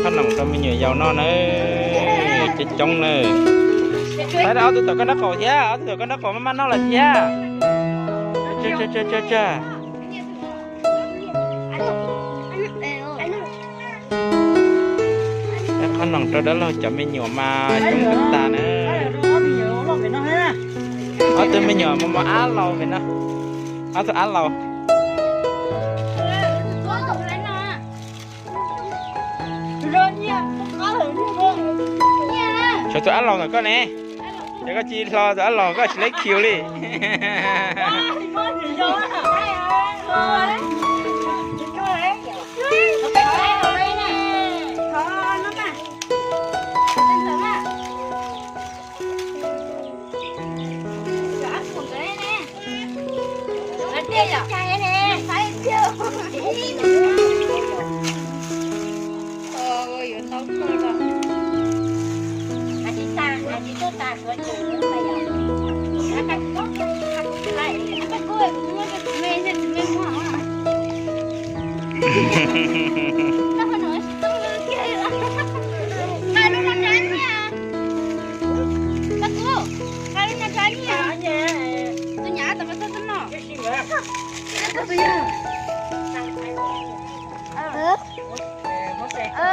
Qhob noom rau me nyuam yaus noj na, coob coob na. Pab ob tug tom koj nraub qaum thiab, ob tug tom koj nraub qaum maj maj noj lawm thiab. Qhob noom rau dab laug cov me nyuam mas coob tag na. Ob tug me nyuam mos mos ab laus pem no, ob tug ab laus. Tshuav tus ab laus ntawm koj ne, yog koj tsis hlo tus ab laus koj tsis laib kiu li.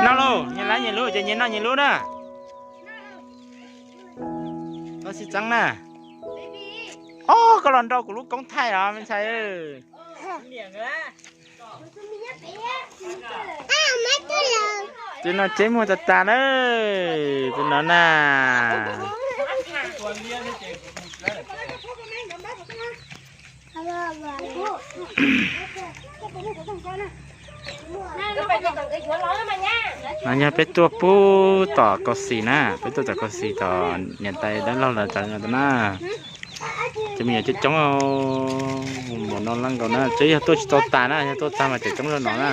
Noj lauj, nyias laib nyias lub ces nyias noj nyias lub na. Koj sib txeeb na. Ob, koj los nrau kuv lub koob thaij os me ntxhais. Tus no tseb muag tas tas na, tus no na. No yog peb tuaj pub tom Kaus Xis na, peb tuaj tom Kaus Xis tom niam tais dab laug lawv tsev no na. Ces me nyuam coob coob, npaum no leej nkaus na, twb yog tuaj tsis tau tas na, yog tuaj tag mas tseem coob zog no na.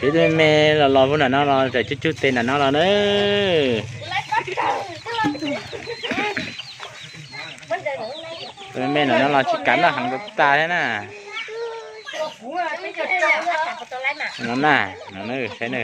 Peb me me los los pub nram no los tseem cug cug tes nram no los na. Peb me me nram no los tsis kav noj heev tas tas thiab na. No na, no na, saib na.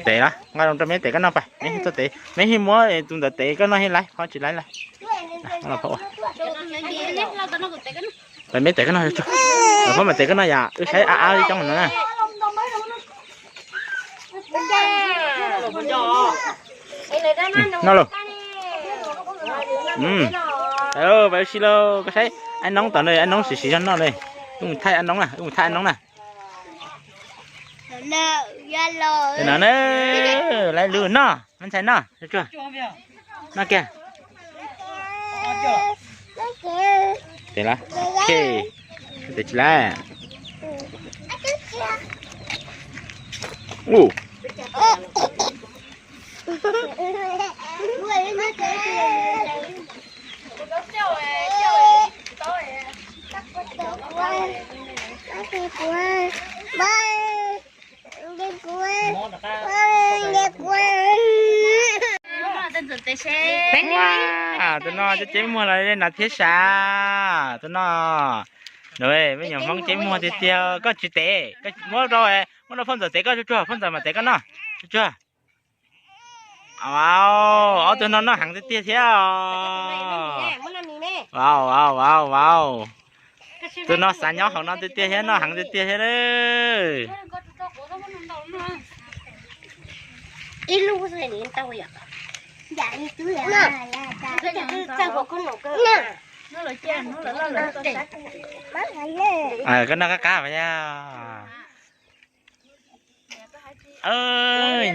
Tes los nqa zoo rau me tes koj noj pas, me tes, me hib muab tus ntawd tes koj noj hib laiv, qhov tsis laiv lawm. Pab me tes koj noj, pab me tes koj noj yom, wb saib av av li coob no na. Noj lauj. Pais ua si lauj, koj saib ab noob tom na, ab noob siv siv zog noj ne. Wb mus thaij ab noob na, wb mus thaij ab noob na. No na, laib lub noj, me ntxhais noj, noj kiag. Tes los, tes tsis laib. Tus no cov ceb muag los li no thiab sav, tus no. Me nyuam Hmoob ceb muag tiag tiag, koj tsis tes, muab rau, muab rau phauj ntxawm tes koj tsuag tsuag, phauj ntxawm mam tes koj noj tsuag tsuag. Ob tug no noj heev tiag tiag thiab. Au, au, au, au. Tus no xav nyob hauv no tiag tiag thiab, noj heev tiag tiag thiab. Koj noj qab qab pas yog.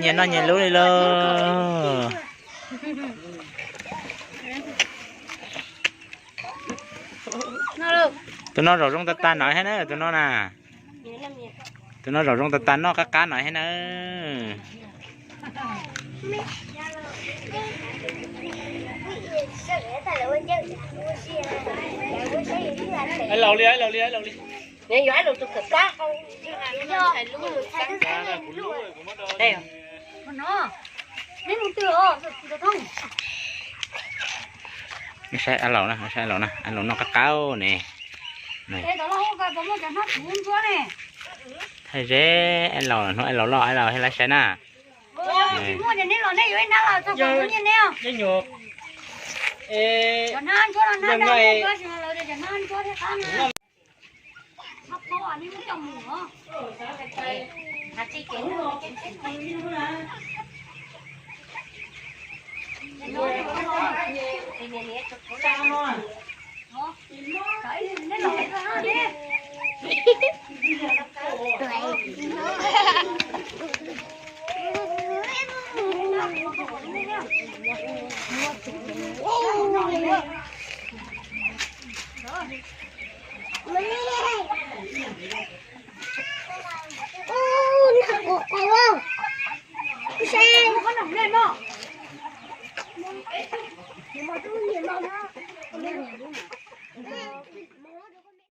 Nyias noj nyias lub li lauj. Tus no zaum zoo tag tag no thiab na, tus no na. Tus no zaum zoo tag tag noj qab qab no thiab na. Laus li, laus li, laus li. Nws yuav ib lus tus kawm plab. Saib laus na, saib laus na, laus noj qab qab ne. Thaij zeb laus, hnub laus loj laus thiaj li saib na.